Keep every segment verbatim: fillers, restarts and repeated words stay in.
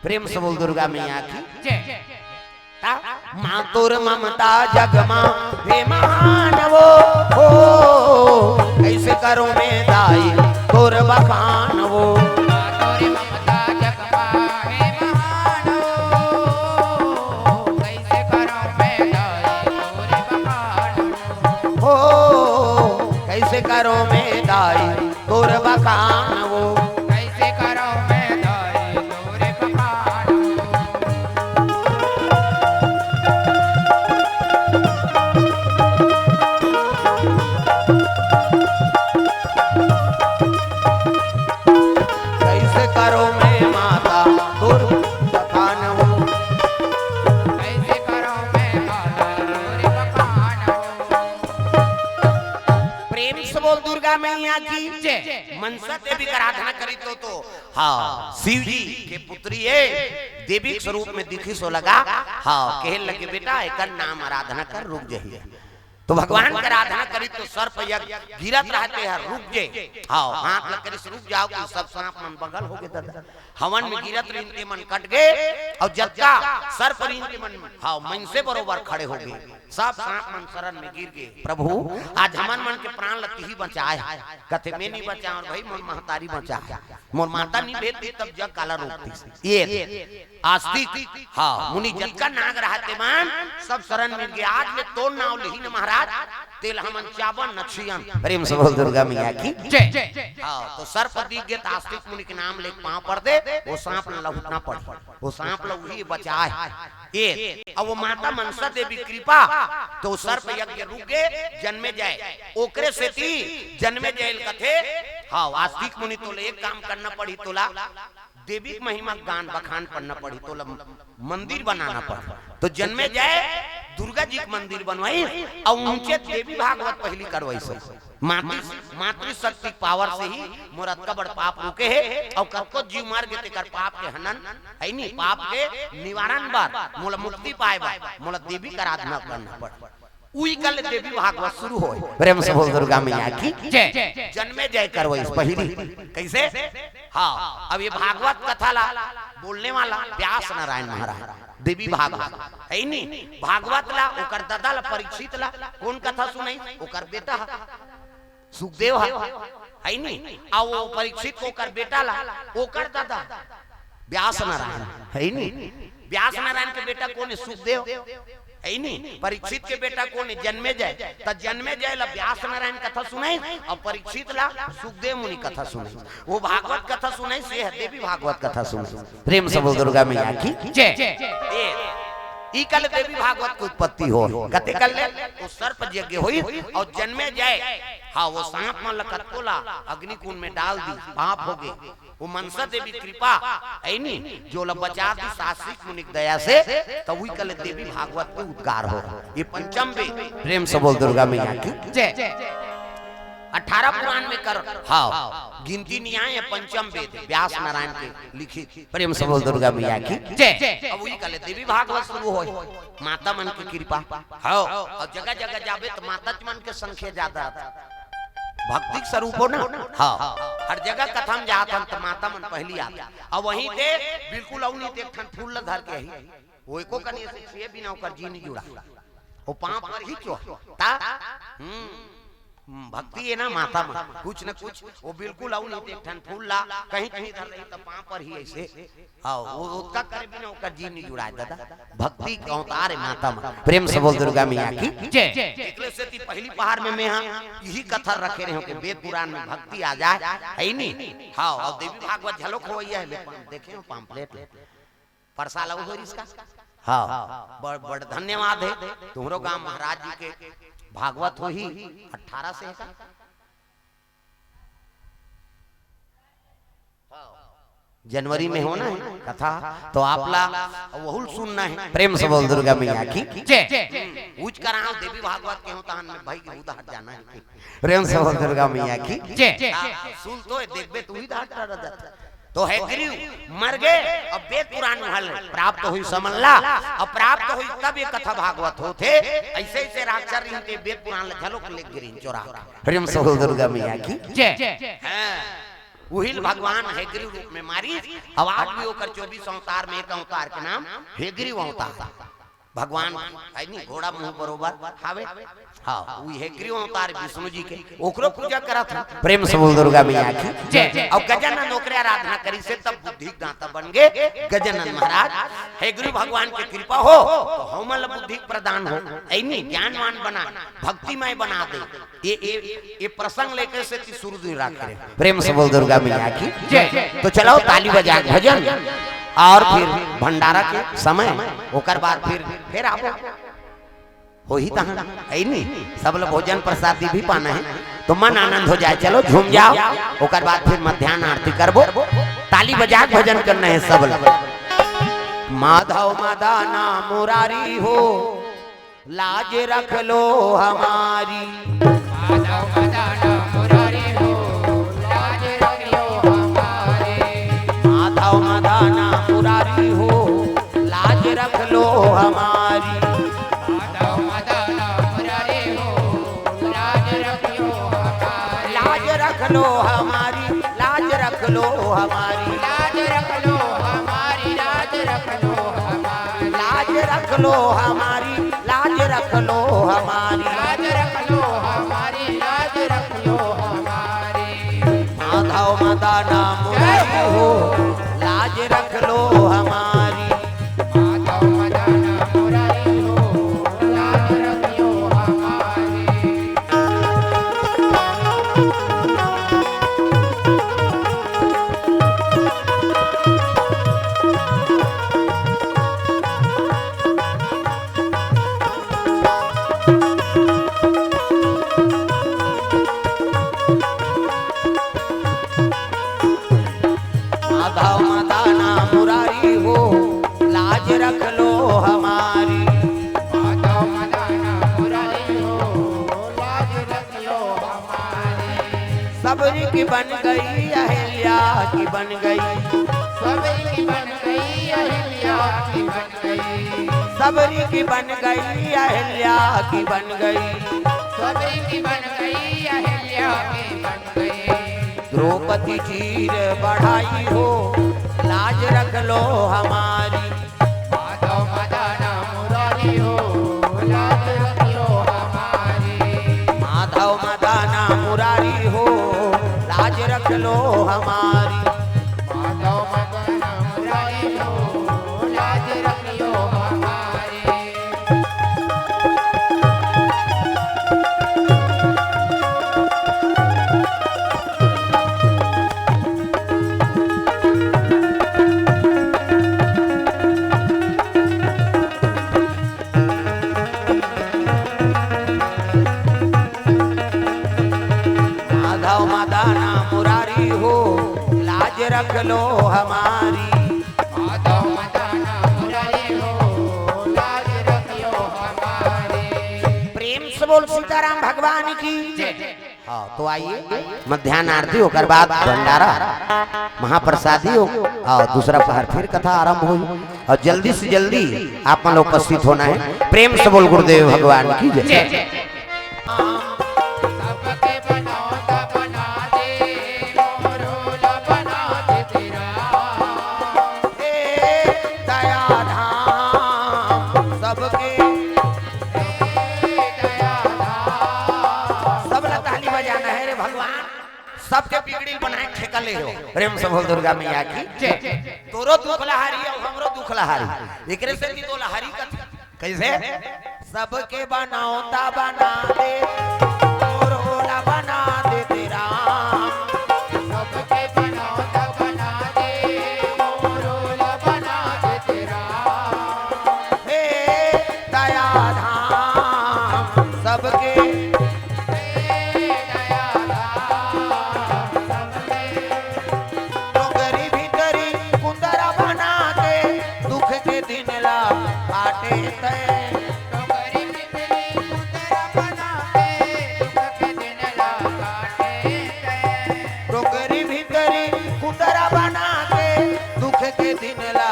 प्रेम से बोल दुर्गा मैया की। जय। ता, माँ तोर ममता जग मा हे महान वो, हो, कैसे करो मैं दाई तोर बखान वो। माँ तोर ममता जग मा हे महान वो, कैसे करो मैं दाई तोर बखान वो। हो, कैसे करो मैं दाई तोर बखान वो। कैसे करो मैं दाई तोर बखान वो। कैसे करो मैं माता तोर बखान वो। कैसे करो मैं माता तोर बखान वो। प्रेम से बोल दुर्गा मैया की जय। मनसा देवी का आराधना करी तो, तो हाँ, शिव जी के पुत्री हे, देवी के स्वरूप में दिखी सो लगा। हाँ, कहे लगे, "बेटा, एकर नाम आराधना कर, रुक जाही।" तो भगवान के आराधना करी तो सर्प यज्ञ गिरत रहते हैं, रुक जे। हाँ, हाथ लग करी से रुक जाओ कि सब सांप मन बगल हो गए दादा। हवन में गिरत रहिन ते मन कट गए, और जतका सर्प रहिन ते मन, हाँ, मन से बरोबर खड़े हो गए। सब सांप मन शरण में गिर गए। प्रभु, आज हमन मन के प्राण ल तिही बचाए। कथे, "मैं नहीं बचाऊं भाई, मोर महतारी बचाए।" मोर माता नहीं भेजती तब जग काला रोकती। ये आस्तिक, हाँ, मुनि जतका नाग रहते मन, सब शरण मिल गए। आज ले तोर नाव लेही न महाराज, तेल हमन चाबन न छियन। प्रेम से बोल दुर्गा मैया की जय। हाँ, तो सर्प दिख गए तो आस्तिक मुनि के नाम ले पाँव पर दे, वो सांप ल लहुटना पड़ी, वो सांप ल उही बचाए। ये, अब वो माता मनसा देवी कृपा, तो सर्प यज्ञ रुक गए, जन्मे जाए, ओकरे सेती जन्मे जाए ल कथे। हाँ, आस्तिक मुनि तोले एक काम करना पड़ी तोला, देवी के महिमा गान बखान पढ़ना पड़ी, तोला मंदिर बनाना पड़ी। तो जन्मे जाए दुर्गा जी के मंदिर बनवाई, और ऊंचे देवी भागवत पहली करवाई सब। मातृ, मातृशक्ति पावर से ही मोर अतका बड़ पाप रुके हे, और कतको जीव मर गे तेकर पाप के हनन, है नी, पाप के निवारण बर, मोला मुक्ति पाए बर, मोला देवी के आराधना करना पड़। उही कल देवी भागवत शुरू होय। प्रेम से बोल दुर्गा मैया की जय। जन्मे जाए करवाई पहली। कैसे? हाँ, अब ये भागवत कथा ला बोलने वाला व्यास नारायण महाराज, देवी भागवत, है नी? भागवत ला, ओकर दादा ला, परीक्षित ला, कौन कथा सुनाई? ओकर बेटा ह, सुखदेव ह, है नी? आ वो परीक्षित के ओकर बेटा ला, ओकर दादा व्यास नारायण, है नी? व्यास नारायण के बेटा कौन है? सुखदेव, है नी? परीक्षित के बेटा कौन है? जन्मे जाए। त जन्मे जाए ला व्यास नारायण कथा सुनाई, और परीक्षित ला सुखदेव मुनि कथा सुनाई। वो भागवत कथा सुनाई, से है देवी भागवत कथा सुनाई। प्रेम से बोल दुर्गा मैया की जय। ए, ई कल देवी भागवत की उत्पत्ति हो, कते कल ले? वो सर्प यज्ञ होई, और जन्मे जाए, हाँ, वो सांप मन ल कतको ला अग्निकुंड में डाल दी, पाप हो गए। वो मनसा देवी कृपा, है नी, जो ला बचा दी आस्तिक मुनि के दया से, तो वही कल देवी भागवत के उद्गार हो। ये पंचम वेद। प्रेम से बोल दुर्गा मैया की जय। अठारह पुराण में कर, हाँ, गिनती नहीं आए, पंचम वेद व्यास नारायण के लिखित। प्रेम से बोल दुर्गा मैया की जय। अब वही कल देवी भागवत शुरू होय, माता मन की कृपा। हाँ, और जगह जगह जाबे तो माता मन के संख्या ज्यादा रहता। भक्ति के स्वरूप हो ना। हाँ, हर जगह कथा में जात हन तो माता मन पहली आत। अब वहीं ते बिल्कुल अउ नहीं ते एक ठन फूल ल धर के ही, वो एको कनी से छुए बिना ओकर जी नहीं जुड़ा। वो पाँव पर ही चो ता। हम्म, हम्म, भक्ति है ना माता मन, कुछ न कुछ वो बिल्कुल अउ नहीं ते एक ठन फूल ला कहीं कहीं धर रही तो पाँव पर ही ऐसे। हाँ, वो ओतका करे बिना ओकर जी नहीं जुड़ाए दादा। भक्ति के अवतार है माता मन। प्रेम से बोल दुर्गा मैया की जय। एकले सेती पहली पहार में मैं हाँ यही कथा रखे रहे हूँ कि वेद पुराण में भक्ति आ जाए, है नी? हाँ, और देवी भागवत झलक होवैया है, ले पा-, देखे हो pamphlet, परसाल हो इसका। हाँ, बड़, बड़ धन्यवाद है तुम्हरो गांव महाराज जी के भागवत होही अठारह से का? जनवरी में होना है कथा, तो आप ला वहुल सुनना है। प्रेम से बोल दुर्गा मैया की जय। उच कराओ देवी भागवत के हो तहन में भाई के उधार जाना है। प्रेम से बोल दुर्गा मैया की जय। हाँ, सुन तो देखबे तू ही धार डर जाता। तो हयग्रीव मर गए, अब वेद पुराण में हल प्राप्त हुई समझ ला, अब प्राप्त हुई तब ये कथा भागवत होथे। ऐसे ऐसे राक्षस रहिन ते वेद पुराण ल झलोक ले गिरिन चोरा। प्रेम से बोल दुर्गा मैया की जय। हाँ। उहिल भगवान हेगरी रूप में मारिस। अब आज भी ओकर चौबीस अवतार में एक अवतार के नाम हेगरी अवतार। भगवान है नी, घोड़ा मुंह बरोबर हावे। हाँ, उ हेगरी अवतार विष्णु जी के, ओकरो पूजा करत हन। प्रेम से बोल दुर्गा मैया की जय। और गजानन ओकरे आराधना करिस हे, तब बुद्धि के दाता बन गे गजानन महाराज। हेगरी भगवान के कृपा हो तो हमन ला बुद्धि प्रदान हो, ऐनी ज्ञानवान बना, भक्तिमय बना दे। ये, ये, ये प्रसंग लेके से कि शुरू दिन राख करे। प्रेम से बोल दुर्गा मैया की जय। तो चलो ताली बजा के भजन और फिर भंडारा के समय, ओकर बाद फिर, फिर आबो। होही तहाँ, है नी? सब लोग भोजन प्रसादी भी पाना है, तो मन आनंद हो जाए। चलो झूम जाओ, ओकर बाद फिर मध्यान्ह आरती करबो। ताली बजा के भजन करना है सब लोग। माधव मदना मुरारी हो, लाज रख लो हमारी। माधव मदना मुरारी हो, लाज रख लो हमारी। माधव मदना मुरारी हो, लाज रख लो हमारी। माधव मदना मुरारी हो, लाज रख लो हमारी। लाज रख लो हमारी, लाज रख लो हमारी। लाज रख लो हमारी, लाज रख लो हमारी। लाज रख लो हमारी, लाज रख लो हमारी। लाज रख लो हमारी, लाज रख लो हमारी। माधव मदना मुरारी हो, लाज रख लो हमारी। माधव मदना मुरारी हो, लाज रख लो हमारी। माधव मदना मुरारी हो, लाज रख लो हमारी। माधव मदना मुरारी हो, लाज रख लो हमारी। सबरी की बन गई अहिल्या की बन गई। सबरी की बन गई अहिल्या की बन गई। सबरी की बन गई अहिल्या की बन गई। सबरी की बन गई अहिल्या की बन गई। द्रौपदी चीर बढ़ाई हो, लाज रख लो हमारी। माधव मदना मुरारी हो, लाज रख लो हमारी। माधव मदना मुरारी हो, लाज रख लो हमारी। माधव मदना मुरारी हो, लाज रख लो हमारी। माधव मदना मुरारी हो, लाज रख लो हमारी। माधव मदना मुरारी हो, लाज रख लो हमारी। प्रेम से बोल सीताराम भगवान की जय। हाँ, तो आइए, मध्यान्ह आरती, ओकर बाद भंडारा, महाप्रसादी हो, और दूसरा पहर फिर कथा आरंभ होई। और जल्दी से जल्दी आप मन उपस्थित होना है। प्रेम से बोल गुरुदेव भगवान की जय। जय। सबके बनौता बना दे, मोरो ला बना दे तेरा। हे दयाधाम सबके, हे दयाधाम। सब ला ताली बजाना है रे भगवान। सबके बिगड़ी बनाए ठेका ले हो। प्रेम से बोल दुर्गा मैया की जय। तोरो दुख ला हरी और हमरो दुख ला हरी। एकरे से भी तो ला हरी कथी। कैसे? सबके बनौता बना दे, मोरो ला बना दे तेरा। सबके बनौता बना दे, मोरो ला बना दे तेरा। हे दयाधाम सबके, हे दयाधाम सबके। डोकरी भीतरी कुंदरा बना के दुख के दिन ला काटे तै। डोकरी भीतरी कुंदरा बना के दुख के दिन ला काटे तै। डोकरी भीतरी कुंदरा बना के दुख के दिन ला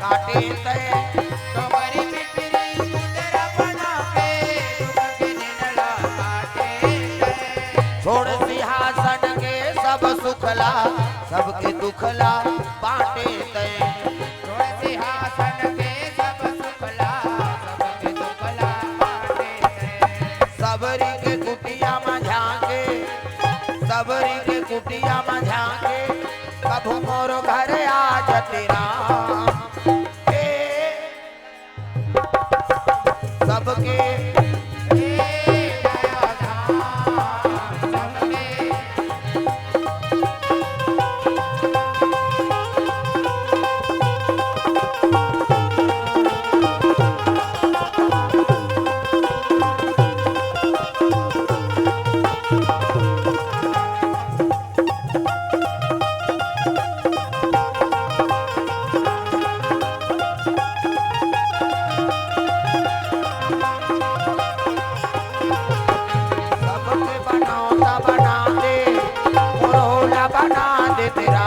काटे तै। डोकरी भीतरी कुंदरा बना के दुख के दिन ला काटे तै। छोड़ सिंहासन के सब सुखला सबके दुख ला बांटे तैं। छोड़ सिंहासन के सब सुख ला, सबके दुख ला बांटे तैं। सबरी के कुटिया म झांके, सबरी के कुटिया म झांके, कभू मोर घर आ जते राम। हे सबके सबके बनौता बना दे, मोर होला बना दे तेरा।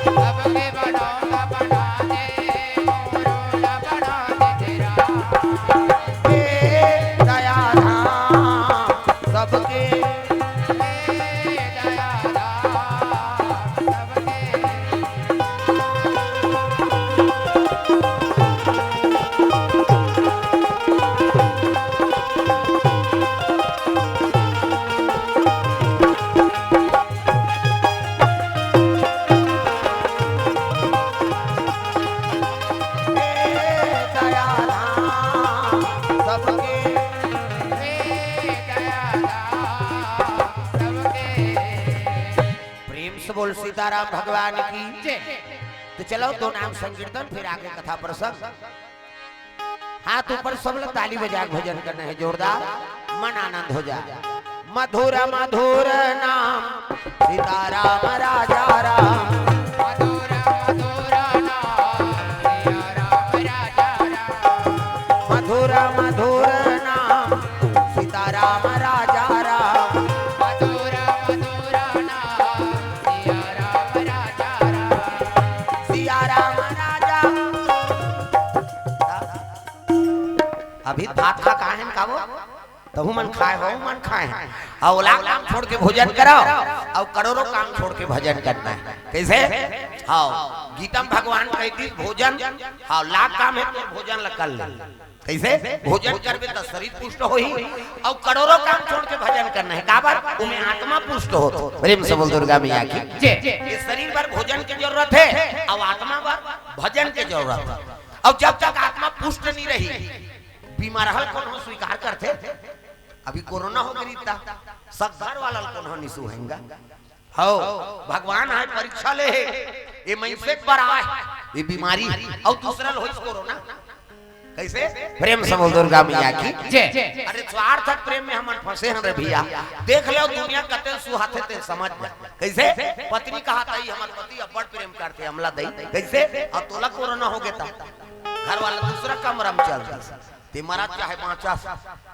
सबके बनौता बना दे, मोर होला बना दे तेरा। हे दया धाम सबके, हे दया धाम सबके। प्रेम से बोल सीताराम भगवान की। जय। तो चलो दो नाम संकीर्तन, फिर आगे कथा प्रसंग। हाथ ऊपर, सब लोग ताली बजा के भजन करना है जोरदार, मन आनंद हो जाए। मधुर मधुर नाम सीताराम राजा राम। मधुर मधुर नाम सिया राम राजा राम। मधुर मधुर नाम सीताराम राजा राम। मधुर मधुर नाम सिया राम राजा राम। सिया राम राजा। अभी भात खा कहा है का वो? तहु मन खाए हो, मन खाए हैं। अउ ओला काम छोड़ के भोजन करो, अउ करोड़ों काम छोड़ के भजन करना है। कैसे? हाँ, गीता में भगवान कह दी भोजन, हाँ, लाख काम है तो भोजन ल कर ले। कैसे? भोजन करबे त शरीर पुष्ट होही, अउ करोड़ों काम छोड़ के भजन करना है। काबर? उमे आत्मा पुष्ट हो। प्रेम से बोल दुर्गा मैया की। जय। ये शरीर बर भोजन की जरूरत है, अउ आत्मा बर भजन की जरूरत है। अउ जब तक आत्मा पुष्ट नहीं रही, बीमार हल कोनो स्वीकार करथे। अभी कोरोना हो गई ता, सब घर वाला ल कोनो नहीं सुहेंगा। हो, भगवान आए परीक्षा ले हे, ये मनसे बर आए, ये बीमारी, अउ दूसरा ल होइस कोरोना। कैसे? प्रेम से बोल दुर्गा मैया की। जय। अरे स्वार्थ प्रेम में हमन फंसे हन रे भैया। देख ले दुनिया कते सुहाथे ते समझ ले। कैसे? पत्नी कहा था, "ई हमर पति अब्बड़ प्रेम करथे, हमला दई।" कैसे? अब तोला कोरोना हो गया था, घर वाला दूसरा कमरा में चल रहा। ते मरा चाहे बाँचा,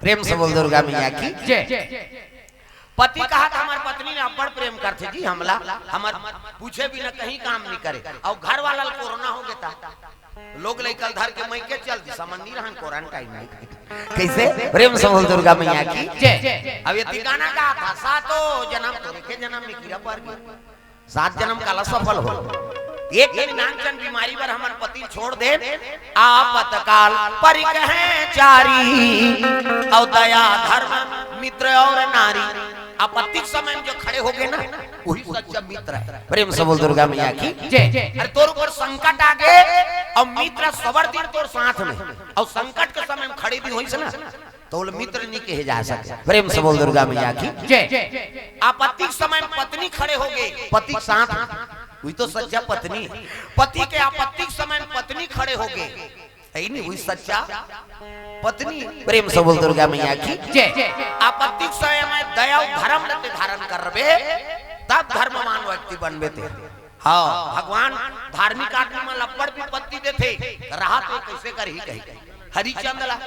प्रेम से बोल दुर्गा मैया की। जय। पति कहा था, "हमर पत्नी ने अब्बड़ प्रेम करथे जी, हमला, हमर पूछे बिना कहीं काम नहीं करे।" अउ घर वाला ल कोरोना हो गया था, लोग लइका ल धर के मइके चल दी, समझ नहीं रहन क्वारंटाइन में। कैसे? प्रेम से बोल दुर्गा मैया की। जय। अब ये गाना गा था, "सातों जन्म तोरे के जन्म में कीरा पर गई।" सात जन्म काला सफल हो। एक दिन नानचन बीमारी बर हमर पति छोड़ दे, आपतकाल परिक है चारी, अउ दया धर्म मित्र और नारी। आपत्ति के समय में जो खड़े हो गए ना, वही सच्चा मित्र है। प्रेम से बोल दुर्गा मैया की। जय। अरे तोर ऊपर संकट आ गए, अउ मित्र सबर दिन तोर साथ में, अउ संकट के समय में खड़े भी होइस ना, तो बोले, "मित्र नहीं कहे जा सके।" प्रेम से बोल दुर्गा मैया की। जय। आपत्ति के समय में पत्नी खड़े हो गए, पति के साथ, वही तो सच्चा पत्नी है। पति के आपत्ति के समय में पत्नी खड़े हो गए, यही नहीं हुई सच्चा पत्नी। प्रेम से बोल दुर्गा मैया की। जय। आपत्ति के समय में दया अउ धर्म ल ते धारण करबे, तब धर्मवान व्यक्ति बनबे ते। हाँ, भगवान धार्मिक आदमी मन ल अब्बड़ विपत्ति देथे, रहा तो कैसे करही कही। हरिचंद ला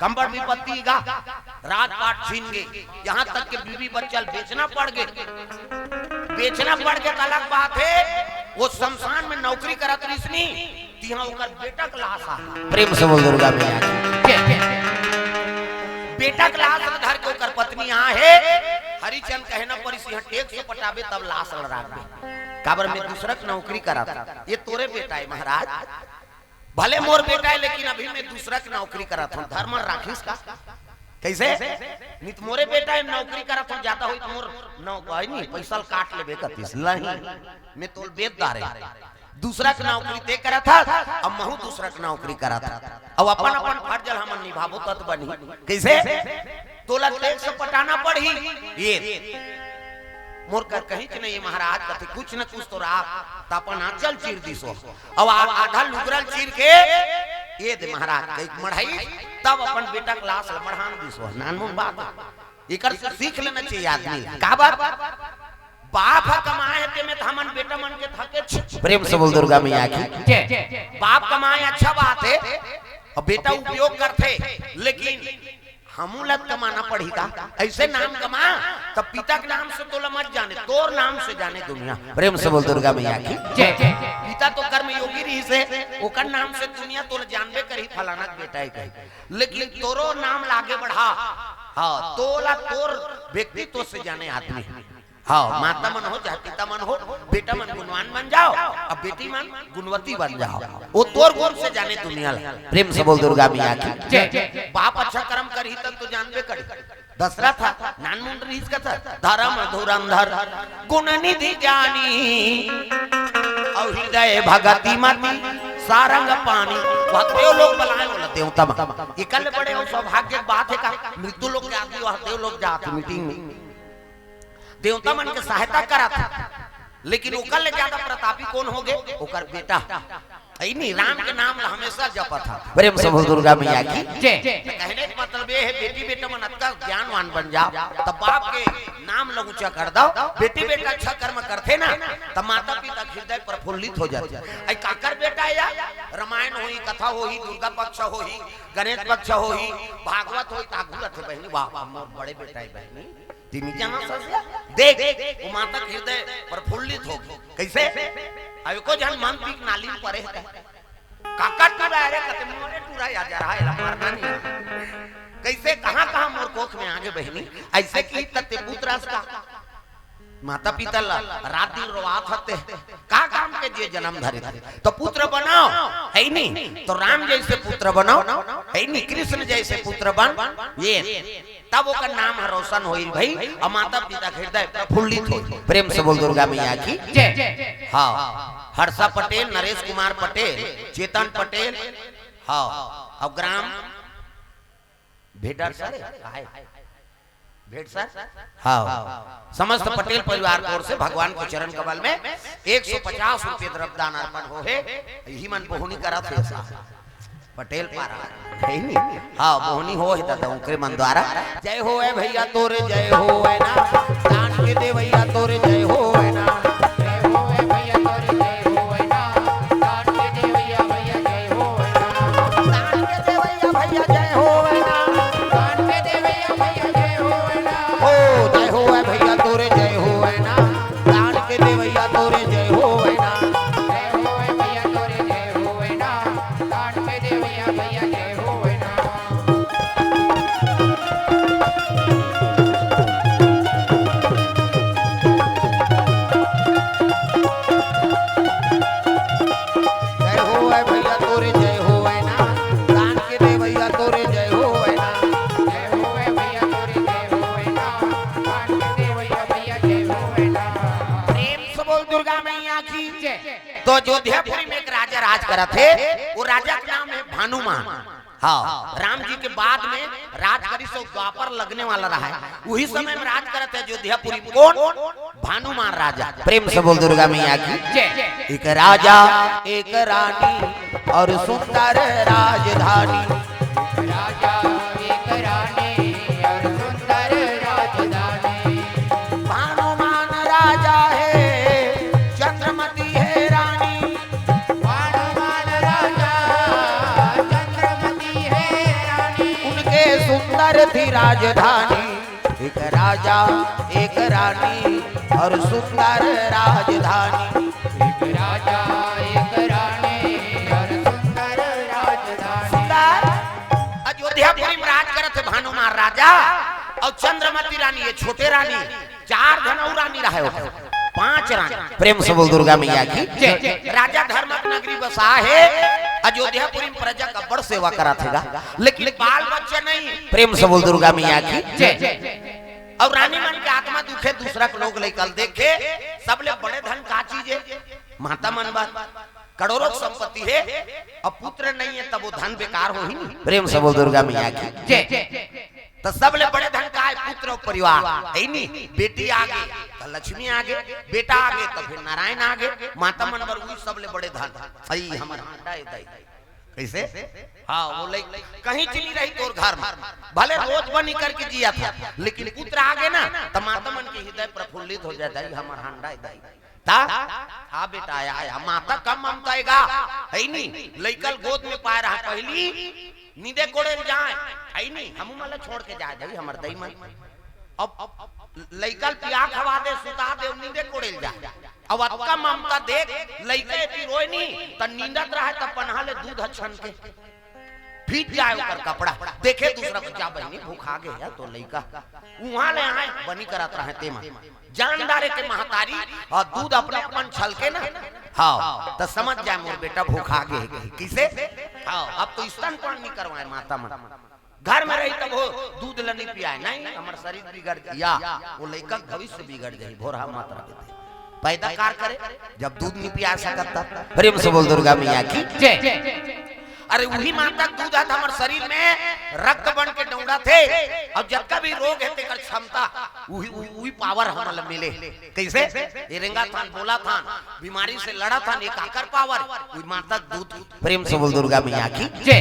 कम्बड़ विपत्ति गा, राजपाट छीन गे, यहाँ तक के बीवी बच्चा ल बेचना पड़ गे। बेचना पड़ गे त अलग बात है, वो शमशान में नौकरी करत रिहिस नी, तिहाँ ओकर बेटा के लाश आ। प्रेम से बोल दुर्गा मैया की। जय, जय। बेटा के लाश ल धर के ओकर पत्नी आ हे, हरिचंद कहे न परिस, यहाँ टैक्स पटाबे तब लाश ल राखबे। काबर मैं दूसरा के नौकरी करत हंव। ये तोरे बेटा हे महाराज, भले मोर बेटा हे, लेकिन अभी मैं दूसरा के नौकरी करत हंव। धर्म राखिस का? कइसे? नहीं त मोरे बेटा हे, नौकरी करत हंव, जादा होही त मोर नौ-, हे नहीं, पइसा ल काट लेबे कतिस। नहीं, मैं तोला बेच डारेंव। दूसरा के नौकरी तैं करत हस, अब महूं दूसरा के नौकरी करत हंव। अब अपन अपन फर्ज ल हमन निभाबो तब बनही। कइसे? तोला टैक्स पटाना पड़ही। ये मोर कर कहीं च नहीं हे महाराज, कथे कुछ न कुछ तो राख, त अपन आंचल चीर दिस हो। अब आ-, आधा लुगरा ल चीर के ये दे महाराज, कहिके मढ़ाइस, तब अपन बेटा के लाश ल मढ़ान दिस हो। नानमुन बात हे। एकर से सीख लेना चाहिए आदमी। काबर? बाप ह कमाए हे, तेमे त हमन बेटा मन के थकेच। प्रेम से बोल दुर्गा मैया की। जय। बाप कमाए अच्छा बात हे, अउ बेटा उपयोग करथे, लेकिन हमू ला कमाना पड़ही का? अइसे नाम कमा, त पिता के नाम से तोला मत जाने, तोर नाम से जाने दुनिया। प्रेम से बोल दुर्गा मैया की। जय। पिता तो कर्मयोगी रहिस हे, ओकर नाम से दुनिया तोला जानबे करही, फलाना के बेटा हे कही। लेकिन तोरो नाम ला आगे बढ़ा, हाँ, तोला तोर व्यक्तित्व से जाने आदमी। हाँ, माता मन हो चाहे पिता मन हो, बेटा मन गुणवान बन जाव, अब बेटी मन गुणवती बन जाव। वो तोर गुण से जाने दुनिया ला। प्रेम से बोल दुर्गा मैया की। जय। बाप अच्छा कर्म करही तब तो जानबे करही। दशरथ नानमुन रहिस कथे, धर्म धुरंधर गुण निधि ज्ञानी, अउ हृदय भगति मति सारंग पानी। वह देव लोग बलाए वाला देवता मन। एकर ले बड़े अउ सौभाग्य के बात हे का? मृत्यु लोक के आदमी वह देव लोक जात मीटिंग में। देवता मन के सहायता करत हे, लेकिन ओकर ले जादा प्रतापी कोन होगे? ओकर बेटा। हे नहीं, राम के नाम ला हमेशा जपत हे। प्रेम से बोल दुर्गा मैया की। जय। त कहने के मतलब ये हे, बेटी बेटा मन अतका ज्ञानवान बन जाव, त बाप के नाम ला ऊंचा कर दव। बेटी बेटा अच्छा कर्म करथे ना, त माता पिता के हृदय प्रफुल्लित हो जाथे। अई काकर बेटा हे या? रामायण होही, कथा होही, दुर्गा पक्ष होही, गणेश पक्ष होही, भागवत होही, त आगू रथे बहिनी, वाह, वाह, मोर बड़े बेटा हे बहिनी। तिमी जाना ससिया? देख, वो माता के हृदय प्रफुल्लित होगे। कइसे? अउ एको झन मन पीके नाली में परे हे। काकर टूरा हे रे? कथे मोरे टूरा हे, जा रहा हे, एला मारना नहीं। कइसे, कहाँ, कहाँ मोर कोख में आगे बहिनी? अइसे कि तते पुत्र अस का? माता पिता ला रात दिन रोवात हते। का काम के जे जनम धरे थे? त पुत्र बनाव, हे नहीं? त राम जइसे पुत्र बनाव, हे नहीं? कृष्ण जइसे पुत्र बन, ये तब ओकर नाम ह रोशन होही भई, अउ माता पिता के हृदय प्रफुल्लित होही। प्रेम से बोल दुर्गा मैया की। जय। हाँ, हर्षा पटेल, नरेश कुमार पटेल, चेतन पटेल, हाँ, अउ ग्राम भेडर सर, काय? भेडसर? हाँ, समस्त पटेल परिवार की ओर से भगवान के चरण कमल में एक सौ पचास रुपये द्रव्य दान अर्पण होहे। इही मन बोहनी करत हे सा। पटेल पारा। हे नहीं? हाँ, बोहनी होहे दादा, ओकरे मन द्वारा। जय होवय भैया तोरे, जय होवय ना। दान के देवैया तोरे, जय होवय ना। जय होवय भैया तोरे, जय होवय ना। दान के देवैया भैया, जय होवय ना। दान के देवैया भैया, जय होवय ना। दान के देवैया भैया, जय होवय ना। ओ, जय होवय भैया तोरे, जय होवय ना। दान के देवैया तोरे, जय होवय ना। जय होवय भैया तोरे, जय होवय ना। दान के देवैया भैया, जय होवय ना। जय होवय भैया तोरे, जय होवय ना। दान के देवैया तोरे, जय होवय ना। जय होवय भैया तोरे, जय होवय ना। दान के देवैया भैया, जय होवय ना। प्रेम से बोल दुर्गा मैया की। जय। तो अयोध्यापुरी में एक राजा राज करत हे, वो राजा के नाम हे भानुमान। हाँ, राम जी के बाद में राज करिस अउ द्वापर लगने वाला रहा हे। उही समय में राज करत हे अयोध्यापुरी में कोन? भानुमान राजा। प्रेम से बोल दुर्गा मैया की। जय। एक राजा, एक रानी अउ सुंदर राजधानी। एक राजा, एक रानी अउ सुंदर राजधानी। भानुमान राजा हे, चंद्रमती हे रानी। भानुमान राजा, चंद्रमती हे रानी। उनके सुंदर थी राजधानी। एक राजा, एक रानी अउ सुंदर राजधानी। एक राजा, एक रानी अउ सुंदर राजधानी। सुंदर। अयोध्यापुरी में राज करत हे भानुमान राजा अउ चंद्रमती रानी, ये छोटे रानी, चार झन अउ रानी रहे हो। पांच रानी। प्रेम से बोल दुर्गा मैया की। जय। राजा धर्मक नगरी बसा हे, अयोध्यापुरी में प्रजा का बड़ सेवा करा थेगा, लेकिन बाल बच्चा नहीं। प्रेम से बोल दुर्गा मैया की। जय। अउ रानी मन के आत्मा दुखे, दूसरा के लोग लइका ल देखे। सबले बड़े धन का चीज हे? माता मन बर करोड़ों संपत्ति हे, अब पुत्र नहीं है, तब वो धन बेकार होही नी। प्रेम से बोल दुर्गा मैया की। जय। त सबले बड़े धन का हे? पुत्र अउ परिवार, हे नी? बेटी आगे त लक्ष्मी आगे, बेटा आगे त फिर नारायण आगे। माता मन बर उही सबले बड़े धन। अई हमर हांडा ए दाई। कइसे? हाँ, वो लइका कहीं चली रही तोर घर में, भले रोज बनी करके जिया था, लेकिन पुत्र आगे ना, त माता मन के हृदय प्रफुल्लित हो जाए, दाई हमर हांडा ए दाई। ता? हाँ बेटा, आया, आया। माता कम ममता हे गा, हे नी? लइका ल गोद में पाए रहा, पहिली नींदे कोड़े ल जाए, हे नी? हमू मन ल छोड़ के जाए, दाई हमर दाई मन। अब, अब लइका ल पिया खवा दे, सुता दे, नींदे कोड़े ल जाए। अब अतका ममता देख, लइका एती रोए नी, त नींदत रहे, त पनहा ले दूध ह छनके। भीज जाए ओकर कपड़ा, देखे दूसरा बच्चा, बहिनी भूखा गे हे तो लइका उहाँ ले आए, बनी करत रहे तेमा। जान डारे के महतारी अउ दूध अपन अपन छलके ना, हाँ, त समझ जाए मोर बेटा भूखा गे हे। कइसे? हाँ, अब तो स्तनपान नहीं करवाए माता मन। घर में रही तब वो दूध ल नहीं पियाए, नहीं, हमर शरीर बिगड़ गया, वो लइका के भविष्य बिगड़ जाही, भोरहा मत रहे। पैदा कार करे, जब दूध नहीं पिया सकत तब। प्रेम से बोल दुर्गा मैया की। जय। अरे उही माता के दूध हे त हमर शरीर में रक्त बन के दौड़त हे, अउ जतका भी रोग हे तेकर क्षमता उही, उही, उही पावर हमन ल मिले। कइसे? ये रेंगत हन, बोलत हन, बीमारी से लड़त हन, ये काकर पावर? उही माता के दूध। प्रेम से बोल दुर्गा मैया की। जय।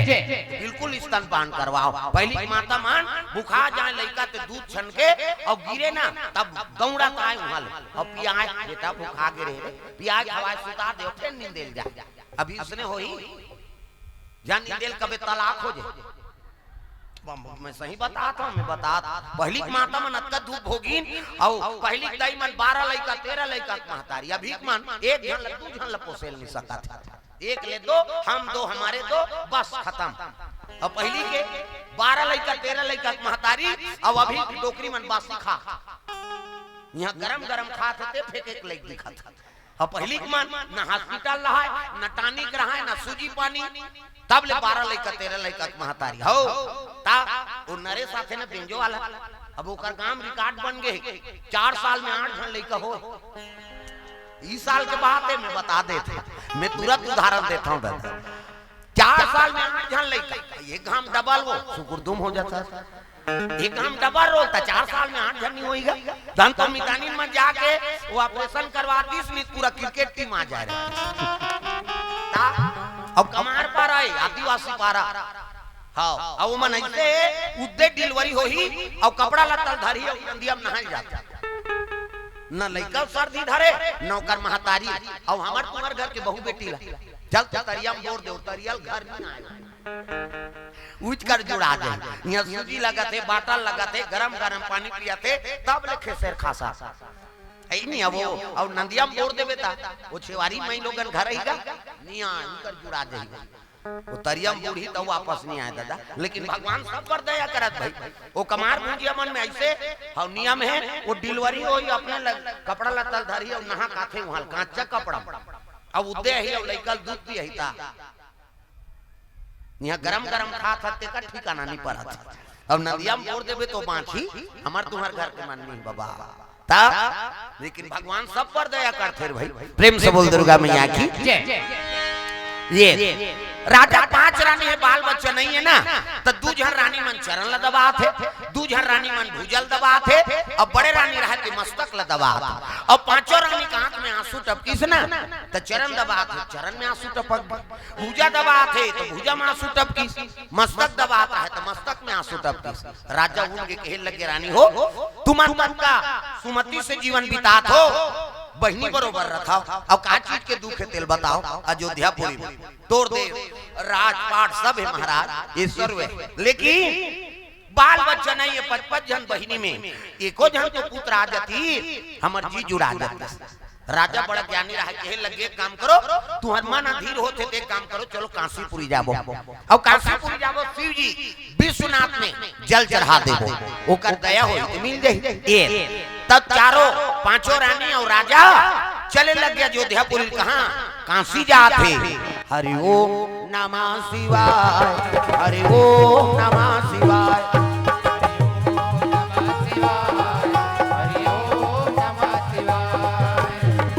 बिल्कुल स्तनपान करवाओ। पहिली माता मन भुखा जाए लइका ते दूध छनके अउ गिरे ना, तब दौड़त आए उहाँ ले अउ पियाए, बेटा भुखा गे रहे रे, पियाए खवाए सुता दे, फेर नींदे ल जाए। अभी उसने होही, जा नींदे ल कबे तलाक हो जाए। बम, मैं सही बतात हूँ, मैं बतात। पहिली के माता मन अतका दुख भोगिन, अउ पहिली के दाई मन बारह लइका, तेरह लइका के महतारी, अभी के मन एक झन ल, दू झन ल पोसे ल नहीं सकत। एक ले दो, हम दो, हमारे दो, बस खतम। अउ पहिली के बारह लइका, तेरह लइका के महतारी, अउ अभी के डोकरी मन बासी खा। इहाँ गरम गरम खात हे ते फेंके के लइक दिखत हे। अउ पहिली के मन न हॉस्पिटल रहय, न टॉनिक रहय, न सूजी पानी, तब ले बारह लइका, तेरह लइका के महतारी। हव, ता ओ नरेश आथे न बेंजो वाला, अब ओकर गांव रिकॉर्ड बन गे, चार साल में आठ झन लइका हो। ई साल के बात हे, मैं बता देत हूँ, मैं तुरंत उदाहरण देत हूँ दादा। चार साल में आठ झन लइका, एक घाम डबल वो, सुकुरदुम हो जाता। एक घाम डबल रोल त चार साल में आठ झन नहीं होइगा। धन तो मितानिन मन जाके वो ऑपरेशन करवा दिस, नहीं पूरा क्रिकेट टीम आ जाए रहे। ता, अब कमार पारा हे, आदिवासी पारा। हाँ, अब वो मन ऐसे उद्दे डिलीवरी होही, अब कपड़ा लत्ता धरही, अब नदिया में नहाए जाता। न लइका सर्दी धरे, न ओकर महतारी, अउ हमर तुम्हर घर के बहू बेटी ला, चल तो तरिया में बोर दे, तरिया ल घर नहीं आए। उच कर जुड़ा जाए। इहाँ सूजी लगत हे, बाटल लगत हे, गरम गरम पानी पियत हे, तब ले खेसेर खासा। हे नहीं, अब वो, अउ नदिया में बोर देबे ता, वो छेवारी माई लोगन घर आही गा, नहीं आए, उनकर जुड़ा जाही। वो तरिया में बूढ़ी तो वापस नहीं आए दादा, लेकिन भगवान सब पर दया करत भाई। वो कमार भुजिया मन में ऐसे हव नियम हे, वो डिलीवरी होही अपने लग, कपड़ा लत्ता धरही अउ नहा काथे उहाँ ल कांचा कपड़ा में। अब उद्दे ही अउ लइका ल दूध पियही ता। इहाँ गरम गरम खात हत, तेकर ठिकाना नहीं परत। अब नदिया में बोर देबे तो बाँचही, हमर तुम्हर घर के मन नहीं बाबा। तब, लेकिन भगवान सब पर दया करथे रे भाई। प्रेम से बोल दुर्गा मैया की। जय। ये राजा पांच रानी हे, बाल बच्चा नहीं हे ना, त दू झन रानी मन चरण ल दबात हे, दू झन रानी मन भुजा ल दबात हे, अउ बड़े रानी रहे ते मस्तक ल दबात हे। अउ पांचों रानी के आंख में आंसू टपकिस ना, त चरण दबात हे, चरण में आंसू टपक गे। भुजा दबात हे त भुजा में आंसू टपकिस, मस्तक दबात हे त मस्तक में आंसू टपकिस। राजा उन के कहे लगे, रानी हो, तुमन मन का सुमति से जीवन बितात हो, बहिनी बरोबर रथव, अउ का चीज के दुख हे तेल बताव। अयोध्यापुरी में तोर दे राजपाट सब हे महाराज, ये सर्व हे, लेकिन बाल बच्चा नहीं हे। पच पच झन बहिनी में एको झन तो पुत्र आ जाती, हमर जी जुड़ा जाती। राजा बड़ा ज्ञानी रहा, कहे लगे, एक काम करो, तुहर मन अधीर होथे, तो एक काम करो, चलो काशीपुरी जाबो। अब काशीपुरी जाबो, शिव जी विश्वनाथ में जल चढ़ा देबो, ओकर दया होई तो मिल जाई। ये तब चारों, पांचों रानी अउ राजा चले लग गे अयोध्यापुरी। कहाँ? काशी जात हे। हरि ओम नमः शिवाय, हरि ओम नमः शिवाय।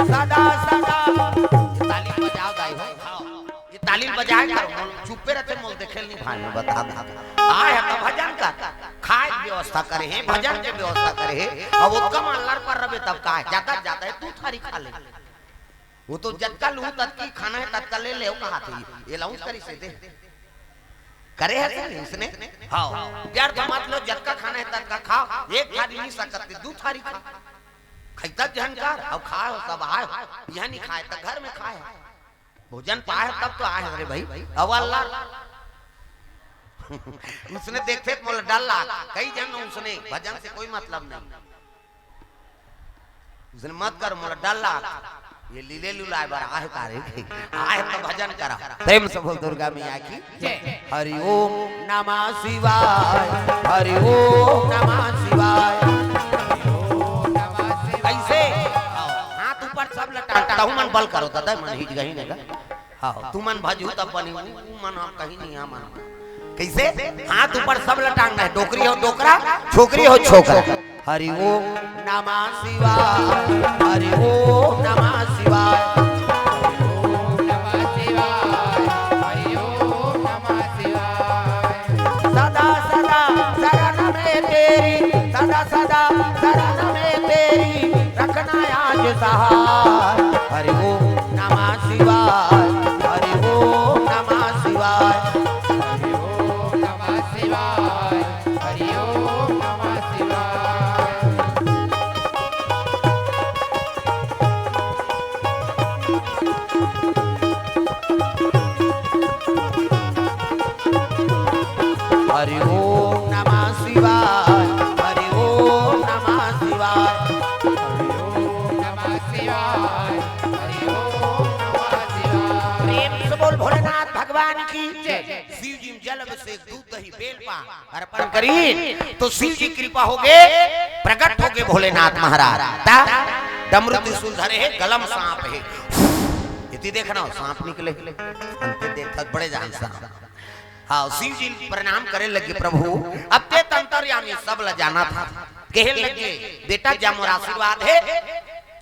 सदा सदा ताली बजाओ दाई हो। ये ताली बजाए कर मोला चुप्पे रहिथे, मोला देखे ल नइ भाए, मैं बता दूं। आए हे त भजन कर, खाए के व्यवस्था करे हे, भजन के व्यवस्था करे हे। अब ओतका म अल्लर पर रबे तब का हे, जादा जादा हे दू थारी खा ले। वो तो जतका लूहू ततकी खाना हे, ततका ले ले, वो कहा थे, ये लाऊं करी से दे। करे हे से इसने? हाँ। व्यर्थ मत लो, जतका खाना हे, ततका खाओ। एक थारी नइ सकत ते, दू थारी खा। खैता झन कर, अब खाए हो, सब आए हो। यहाँ नइ खाए, त घर में खाए। भोजन पाए तब तो आए रे भाई। अब अल्लर उसने देखथे त मोला डर लाग। कई झन उसने, भजन से कोई मतलब नहीं। उसने मत कर, मोला डर लाग। ये लीले लुलाए बर आहे का रे? आहे त भजन करा। प्रेम से बोल दुर्गा मैया की। जय। हरि ओम नमः शिवाय, हरि ओम नमः शिवाय। कैसे? हाथ ऊपर सब लटा, तहु मन बल करो, दादा मन हिच गही ने गा। हाँ, तुमन भजहू तब बनी, उ मन हम कहीं नहीं, हमन। कैसे? हाथ ऊपर सब लटांग हे, डोकरी हो डोकरा, छोकरी हो छोकरा। हरि ओम नमः शिवाय, हरि ओम नमः शिवाय। सदा सदा शरण में तेरी, सदा सदा शरण में तेरी, रखना आज सहाय। हरि ओम नमः शिवाय, हरि ओम नमः शिवाय। हरि ओम नमः शिवाय, हरि ओम नमः शिवाय। हरि ओम नमः शिवाय, हरि ओम नमः शिवाय। हरि ओम नमः शिवाय, हरि ओम नमः शिवाय। प्रेम से बोल भोलेनाथ भगवान की जय। शिव जी म जल अभिषेक दूध दही बेल पान अर्पण करी तो शिव जी कृपा होगे, प्रगट होगे भोलेनाथ महाराज। ता डमरू त्रिशूल धरे हे, गला म सांप हे। इति देखना हो, सांप निकले। अंते देखत बड़े जान सांप। हाँ, शिव जी प्रणाम करे लगे, "प्रभु, अब ते त अंतर्यामी, सब ल जानथस।" कहे लगे, "बेटा जा, मोर आशीर्वाद हे,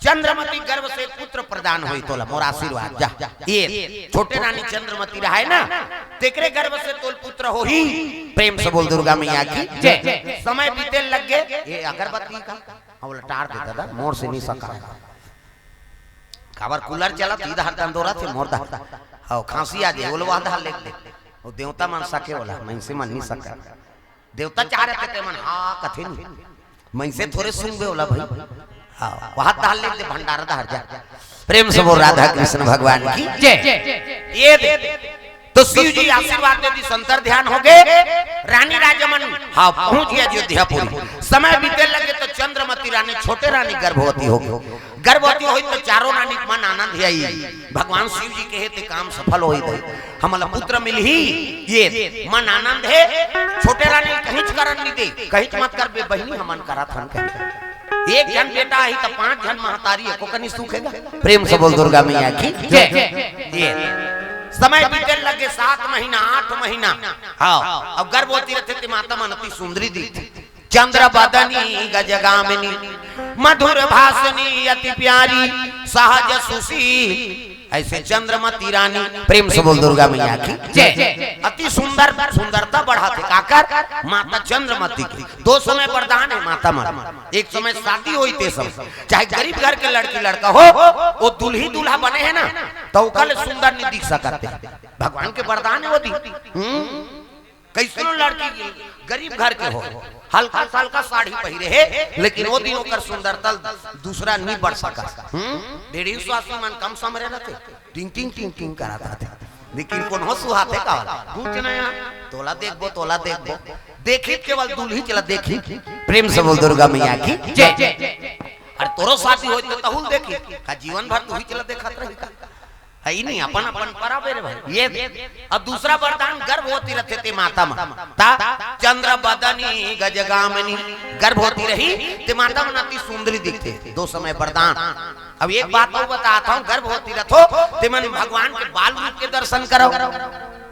चंद्रमती गर्भ से पुत्र प्रदान होई तोला, मोर आशीर्वाद, जा।" ये छोटे रानी चंद्रमती रहे ना, तेकरे गर्भ से तोल पुत्र होही। प्रेम से बोल दुर्गा मैया की जय। समय बीते लगे, ये अगरबत्ती का, अब लटार दे दादा, मोर से नइ सका। काबर कूलर चलत, इधर दंदोरा थे मोर दहर। हव, खांसी आ जाए, ओला वह दहर लेग दे। वो देवता मन सके वाला, मइनसे मन नइ सके। देवता चाह रहे थे मन, हाँ, कथे नहीं। मइनसे थोरे सुनबे वाला भाई। हाँ, वह दहर लेग दे, भंडारा दहर जा। प्रेम से बोल राधा कृष्ण भगवान की जय। ये दे। तो शिव जी आशीर्वाद दे दिस, अंतर ध्यान होगे। रानी राजा मन, हाँ, पहुंच गे अयोध्यापुरी। समय बीते लगे तो चंद्रमती रानी, छोटे रानी गर्भवती होगे। गर्भवती होई तो चारों रानी के मन आनंद हे आई। भगवान शिव जी कहे ते काम सफल होई दे, हमला पुत्र मिलही। ये मन आनंद हे। छोटे रानी कहिच करन नइ दे, कहिच मत करबे बहिनी, हमन करत हन कहि। एक झन बेटा आही त पांच झन महतारी एको कनी सूखेगा। प्रेम से बोल दुर्गा मैया की जय। ये समय बीते लगे सात महीना, आठ महीना। हाँ, अब गर्भवती रथे ते माता मन अति सुंदरी दिखथे। चंद्र बदनी गजगामिनी मधुर भाषिणी अति प्यारी सहज सुशील। ऐसे चंद्रमती रानी, प्रेम से बोल दुर्गा मैया की जय। अति सुंदर, सुंदरता बढ़ाथे काकर? माता चंद्रमती के। दो समय वरदान हे माता मन। एक समय शादी होई ते समय, चाहे गरीब घर के लड़की लड़का हो, वो दुल्ही दूल्हा बने हे ना, तो ओकर ले सुंदर नइ दिख सकत हे। भगवान के वरदान हे वो दी। हम्म। कइसनो लड़की गरीब घर के हो, हल्का से हल्का साड़ी पहिरे हे, लेकिन वो दिन ओकर सुंदरता दूसरा नइ बढ़ सकस। हम्म? डेढ़ी सौ अस्सी मन कम समरे रथे, टिंग टिंग टिंग टिंग करत रथे। लेकिन कोनो सुहाथे का वाला, "कुछ नया, तोला देखबो, तोला देखबो।" देखी केवल दुल्ही चला देखी। प्रेम से बोल दुर्गा मैया की जय। अरे तोरो शादी होई तो तहुल देखी, का जीवन भर तू ही चला देखत रही का? अई नहीं, अपन अपन परब ए रे भाई। ये अब दूसरा वरदान, गर्भवती रथे ते माता मन, ता चंद्र बदनी गजगामिनी, गर्भवती रही ते माता मन अति सुंदरी दिखथे। दो समय वरदान। अब एक बात अउ बतात हंव, गर्भवती रथो ते मन भगवान के बाल रूप के दर्शन करव।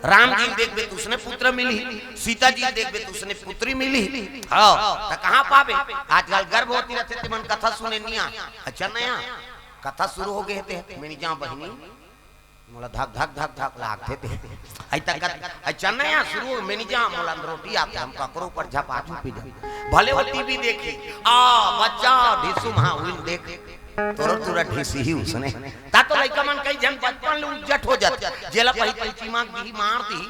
राम जी ल देखबे त उसने पुत्र मिलही, सीता जी ल देखबे त उसने पुत्री मिलही। हाँ, त कहाँ पाबे? आजकल गर्भवती रथे ते मन कथा सुने नइ आ। अच्छा नया कथा शुरू हो गे हे ते, मेरी जान बहिनी, मोला धक धक धक धक लागथे ते। अई तक अई चन्ना या शुरू में नहीं जा, मोला रोटी आथे, हम ककरो ऊपर झपा झुपी जा। भले वो टीवी देखी, आ बच्चा ढिसुम, हाँ उन देख, तोरो टूरा ढिसी ही उसने। ता तो लइका मन कई झन बचपन ले उज्जट हो जाथे, जेला पही पही चिमक दिही, मार दिही,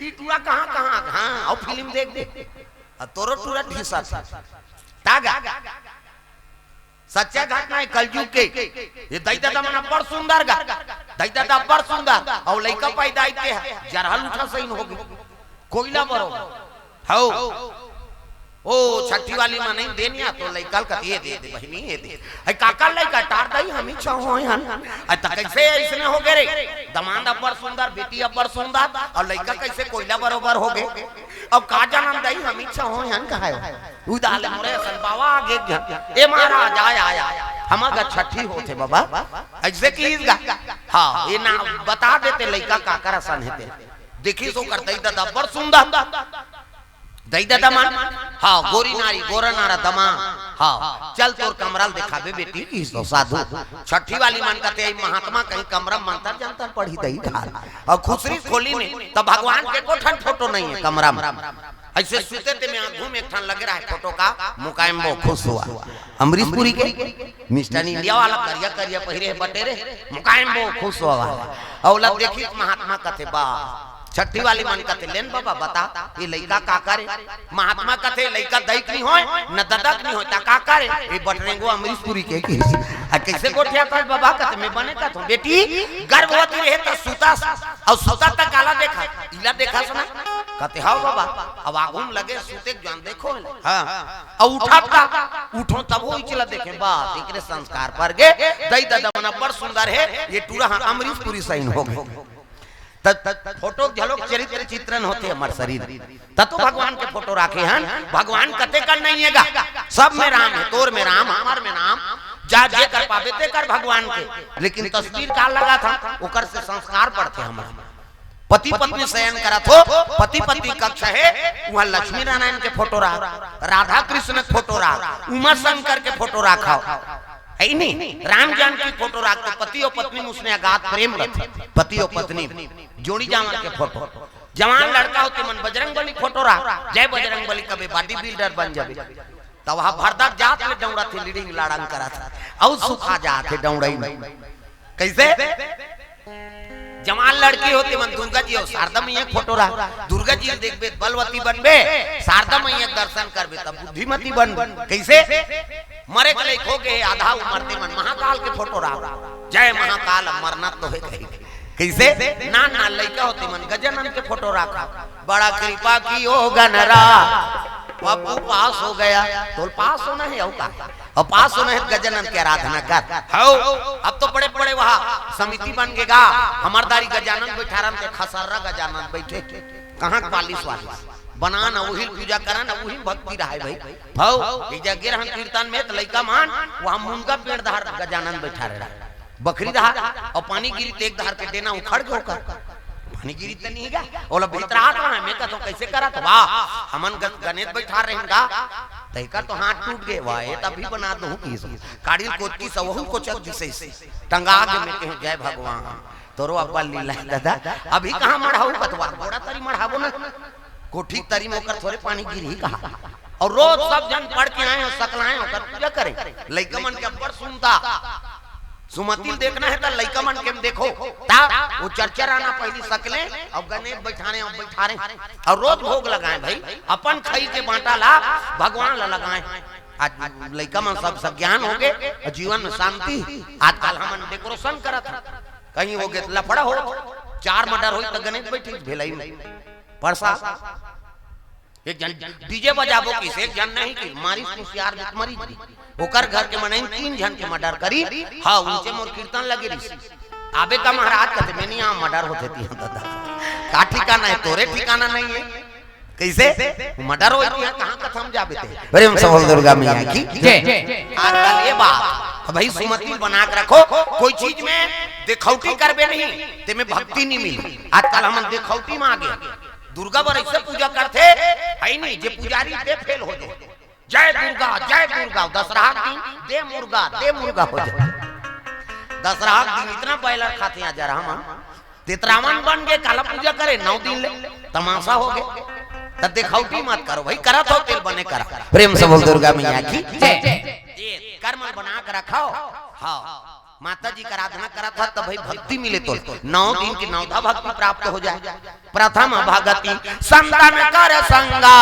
ई टूरा कहाँ कहाँ, हाँ, अउ फिल्म देख दे, आ तोरो टूरा ढिसा था। तागा सच्चा घटना हे कलयुग के। ये दई ददा मन अब्बड़ सुंदर गा, दई ददा अब्बड़ सुंदर, अउ लइका पैदा होइस ते जरहल उठा सहीन हो गे, कोइला बरोबर। हौ, ओ छट्ठी वाली मन नहीं देनिया तो लइका ल कथे, ये दे दे बहिनी, ये दे। अई काकर लइका? टार दई, हम ही छह होय हन। अई त कइसे अइसने हो गे रे? दमांद अब्बड़ सुंदर, बेटी अब्बड़ सुंदर, अउ लइका कइसे कोइला बरोबर हो गे? अब का जानन दई, हम ही छह होय हन कहाय। उदा ले मोरे असन बाबा आगे एक झन, ए महाराज, आय, आय, आय, हमर गा छट्ठी होथे बाबा, अइसे किहिस गा। हाँ, ये ना बता देते लइका काकर असन हे ते। देखिस ओकर दई ददा अब्बड़ सुंदर, दई ददा मन, हाँ, गोरी नारी, गोरा नारा दमा, हाँ, चल तोर कमरा ल देखाबे बेटी, किहिस तो साधु। छट्ठी वाली मन कथे, "अई महात्मा कहीं कमरा म मंतर जंतर पढ़ही दई गा।" अउ खुसरिस खोली में, त भगवान के एको ठन फोटो नहीं हे कमरा में। अइसे सुते ते में आघू में एक ठन लगे रहय फोटो का, मुकायम बो खुश हुआ। अमरीश पुरी के, मिस्टर इंडिया वाला करिया करिया पहिरे हे बटेर, मुकायम बो खुश हुआ। अउ ओला देखिस महात्मा कथे, "बा।" छट्ठी वाली मन कथे, "लेन बाबा बता, ये लइका काकर हे?" महात्मा कथे, "लइका दई के नहीं होय, न ददा के नहीं होय, त काकर हे?" "ये बटरेंगो अमरीश पुरी के," किहिस। "अ कइसे गोठियाथस बाबा?" कथे, "मैं बने कथंव बेटी, गर्भवती रहे त सुतस, अउ सुतस त काला देखस, इला देखस ना?" कथे, "हव बाबा।" अब आघू म लगे सुते के जान देखो, हाँ, अउ उठत का, उठों तभो इचला देखें, बस, एकरे संस्कार पर गे, दई ददा मन अब्बड़ सुंदर हे, ये टूरा ह अमरीश पुरी सहीन हो गे। त, त फोटो घलोक चरित्र चित्रण होथे हमर शरीर। त तो भगवान के फोटो राखे हन, भगवान कते कन नहीं हे गा, सब में राम हे, तोर में राम, हमर में राम, जा जेकर पाबे तेकर भगवान के, लेकिन तस्वीर का लगाथन, ओकर से संस्कार पड़थे हमर। पति पत्नी शयन करत हो, पति पत्नी कक्ष हे, उहाँ लक्ष्मी नारायण के फोटो राख, राधा कृष्ण के फोटो राख, उमा शंकर के फोटो राखव, हे नहीं? राम जानकी फोटो राख, त पति अउ पत्नी म उसने अगाध प्रेम रथे। पति अउ पत्नी जोड़ी जांवर के फोटो, जवान लड़का हो ते मन बजरंग बली फोटो राख, जय बजरंग बली कबे body builder बन जाबे। त उहाँ भरदक जात ले डौड़थे, लीडिंग लाड़ंग करत, अउ सुखा जात हे डौड़ई में। कइसे? जवान लड़की हो ते मन दुर्गा जी अउ शारदा मैया के फोटो राख, दुर्गा जी ल देखबे त बलवती बनबे, शारदा मैया के दर्शन करबे त बुद्धिमती बनबे। कइसे? मरे के लइक हो गे हे, आधा उमर ते मन महाकाल के फोटो राख, जय महाकाल, अब मरना तो हे कही। कइसे? नान नान लइका हो ते मन गजानन के फोटो राख, बड़ा कृपा कियो गनरा, पप्पू पास हो गया, तोल पास होना हे अउ का? अउ पास होना हे त गजानन के आराधना कर। हव, अब तो बड़े बड़े उहाँ समिति बन गे गा, हमर दारी गजानन बइठारन ते खसर्रा गजानन बइठे, कहाँ के पालिस वालिस, बना न उही ल पूजा करन, उही म भक्ति रहय भई। हव, एक जगह गे रहन कीर्तन में त लइका मन उहाँ मुनगा पेड़ डहर गजानन बइठारे रहय, बखरी डहर, अउ पानी गिरी त एक डहर के डेना उखड़ गे ओकर, पानी गिरी त नहीं गा, ओला भीतरात रहय, मैं कथंव कइसे करत, वाह, हमन ग-, गनेत बइठार रहेन गा, त एकर तो हाथ टूट गे, वाह, ये त अभी बना दूँ किहिस, काड़ी ल कोचकिस, वहू ल कोचक दिसइस, टंगा गे, मैं कहेंव, जय भगवान, तोरो अब्बड़ लीला हे ददा, अभी कहाँ मढ़ाहू कथंव, गोड़ा तरी मढ़ाबो ना, कोठी तरी म ओकर थोरे पानी गिरही कहा। अउ रोज सब झन पढ़ के आएंव, सकलाएंव, ओकर पूजा करेंव। लइका मन के अब्बड़ सुनता। सुमति ल देखना हे त लइका मन के म देखो। त ओ चरचर आना पहिली सकलें, अउ गनेत बइठारें, अउ बइठारें। अउ रोज भोग लगाएं भई। अपन खई के बांटा ला भगवान ला लगाएं। आज लइका मन सब, सब ज्ञान हो गे, अउ जीवन में शांति। आजकल हमन decoration करत हन। कहीं हो गे त लफड़ा हो, चार murder होई त गनेत बइठिस भेलई में। परसा। एक झन DJ बजाबो किहिस, एक झन नहीं कि मारिस कुसियार में त मरिस गे। ओकर घर के मनई तीन झन के murder करिस, हाँ, उनसे मोर कीर्तन लगे रहिस। आबे का महाराज कहते, "मैं नहीं आंव, मर्डर होथे तिहां दादा।" का ठिकाना हे, तोरे ठिकाना नहीं हे। कइसे? मर्डर होय तिहां, कहां कथम जाबे ते? प्रेम से बोल दुर्गा मैया की जय। आजकल ये बात, तो भाई सुमति बना के रखो, कोई चीज में देखौटी करबे नहीं, ते में भक्ति नहीं मिली। आजकल हमन देखौटी में आगे, दुर्गा बर अइसे पूजा करथे, हे नहीं, जे पुजारी ते फेल हो जाय। जय दुर्गा, जय दुर्गा, दसरहा के दिन दे मुर्गा, दे मुर्गा हो जाय। दसरहा के दिन इतना बॉयलर खाथे अजरहा मन, ते त रावण बन गे, काला पूजा करे नौ दिन ले, तमाशा हो गे। त देखौटी मत करो भाई, करत हो तेला बने करा। प्रेम से बोल दुर्गा मैया की जय। ये कर्म बना के रखो। हाँ, माता जी का आराधना करत हो तब भाई भक्ति मिले तो नौ दिन की नौधा भक्ति प्राप्त हो जाय। प्रथम भगति संतन कर संगा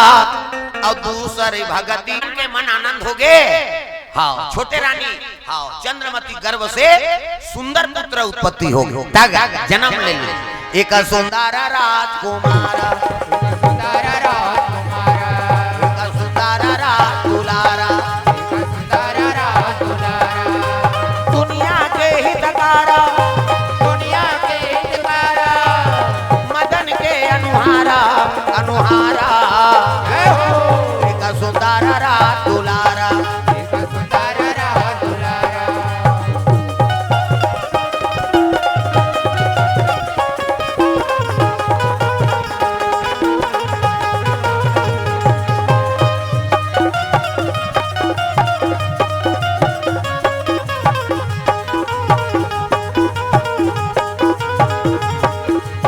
अउ दूसरी भगति के मन आनंद हो गे। हाँ, छोटे रानी, हाँ, चंद्रमती गर्भ से सुंदर पुत्र उत्पत्ति हो गे, तग जन्म ले ले। एक सुंदर राजकुमार, एक सुंदर राजकुमार, एक सुंदर राज दुलारा, एक सुंदर राज दुलारा, दुनिया के हितकारा, दुनिया के हितकारा, मदन के अनुहारा, अनुहारा। जय हो। एक सुंदर राज दुलारा, एक सुंदर राज दुलारा।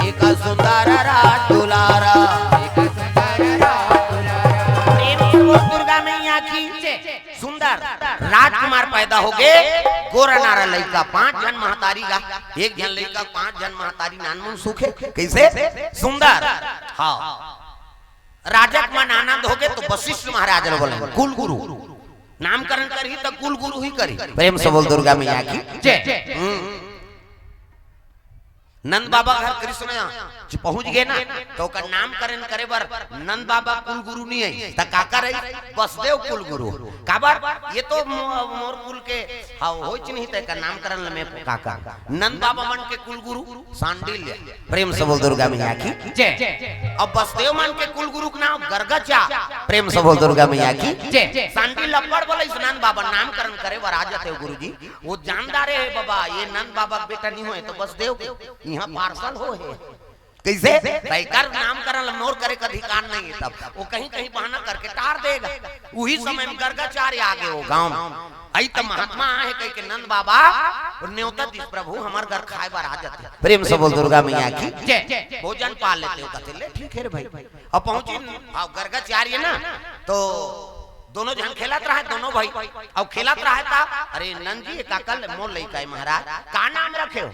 एक सुंदर राज दुलारा। प्रेम से बोल दुर्गा मैया की। सुंदर राजकुमार पैदा हो गे, गोरा नारा लइका, पांच झन महतारी गा, एक झन लइका, पांच झन महतारी, नानमुन सुखे। कइसे? सुंदर। हाँ। राजा के मन आनंद हो गे तो वशिष्ठ महाराज ल बोले, कुल गुरु। नामकरण करही त कुल गुरु ही करही। प्रेम से बोल दुर्गा मैया की जय। हम्म। नंद बाबा घर कृष्ण ज पहुंच गे ना, तो ओकर नामकरण करे बर नंद बाबा कुल गुरु नहीं है, त काकर है? बसदेव कुल गुरु। काबर? ये तो मो-, मोर कुल के, हाँ, होच नहीं, त एकर नामकरण ल मैं काकर। नंद बाबा मन के कुल गुरु सांडिल्य। प्रेम से बोल दुर्गा मैया की जय। अब बसदेव मन के कुल गुरु के नाम गर्गाचार। प्रेम से बोल दुर्गा मैया की जय। सांडिल्य अब्बड़ बोले, इस नंद बाबा नामकरण करे बर आ जाते हो गुरुजी। वो जानदारे हे बाबा, ये नंद बाबा के बेटा नहीं होय तो बसदेव के इहां पार्सल हो हे। कइसे? त एकर नामकरण ल मोर करे के अधिकार नहीं हे। तब वो कहीं कहीं बहाना करके टार देगा। उही समय में गर्गाचार्य आ गे वो गांव में। अई त महात्मा आहे कहिके नंद बाबा वो न्योता दिस, "प्रभु, हमर घर खाय बर आ जाते।" प्रेम से बोल दुर्गा मैया की जय। भोजन पा लेते हो, कहते, "ले, ठीक है रे भाई।" अब पहुंची, हाँ, गर्गाचार्य ना, तो दोनों झन खेलत रहे, दोनों भाई। अब खेलत रहे ता, "अरे नंद जी, ये काकर ले?" "मोर लइका है महाराज।" "का नाम रखे हो?"